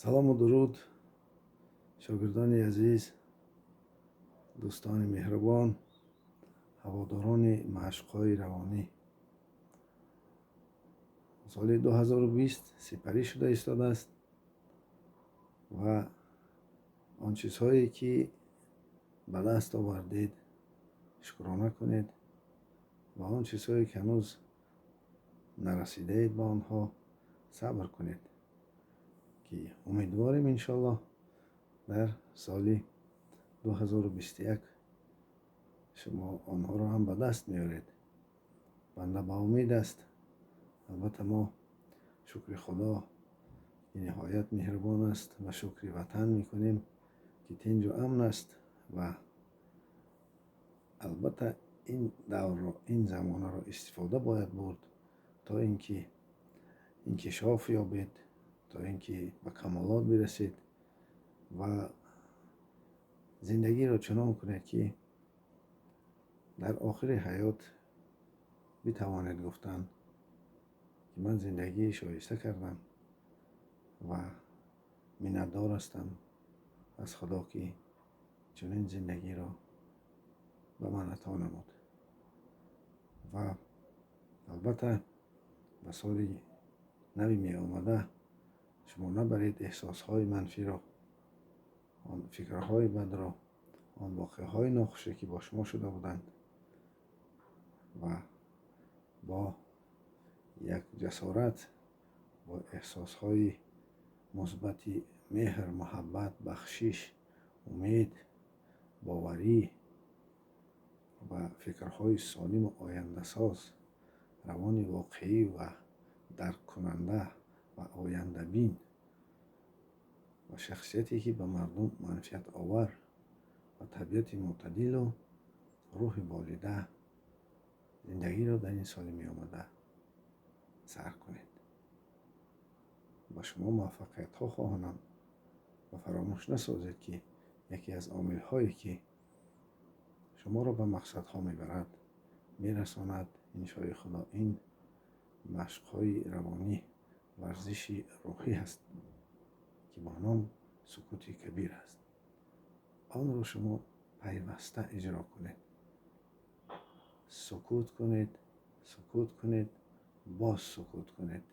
Салому дуруд, шогирдони азиз, дӯстони меҳрубон, ҳаводорони машқҳои равонӣ. Соли 2020 сипарӣ шуда истодааст ва он чизҳое, ки ба даст овардед, шукрона кунед ва он чизҳое, ки ҳанӯз нарасидаед ба онҳо, сабр кунед, ки умедворем, иншоаллоҳ, дар соли 2021 шумо онҳоро ҳам ба даст меоред. Банда ба умед аст. Албатта, мо шукри Худо, ки ниҳоят меҳрубон аст, ва шукри ватан мекунем, ки тинҷу амн аст. Ва албатта, ин даврро, ин замонаро истифода бояд бурд, то ин ки инкишоф ёбед, то ин ки ба камолот бирасед ва зиндагиро чунон кунед, ки дар охири ҳаёт битавонед гуфтан, ки ман зиндагии шоиста кардам ва миннатдор ҳастам аз Худо, ки чунин зиндагиро ба ман ато намуд. Ва албатта, ба соли нави меомада шумо набаред эҳсосҳои манфиро, он фикрҳои бадро, он воқеаҳои нохуше, ки бо шумо шуда буданд, ва бо як ҷасорат, бо эҳсосҳои мусбати меҳр, муҳаббат, бахшиш, умед, боварӣ ва фикрҳои солиму ояндасоз, равони воқеӣ ва дарккунанда ва ояндабин ва шахсияте, ки ба мардум манфиатовар ва табиати мӯътадилу рӯҳи болида, зиндагиро дар ин соли меомада сар кунед. Ба шумо муваффақиятҳо хоҳонам ва фаромӯш насозед, ки яке аз омилҳое, ки шуморо ба мақсадҳо мебарад, мерасонад, иншои Худо, ин машқҳои равонӣ, варзиши рӯҳӣ ҳаст, ки бо ном сукути кабир аст. Онро шумо пайваста иҷро кунед. Сукут кунед, сукут кунед, боз сукут кунед.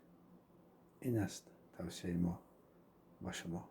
Ин аст тавсияи мо ба шумо.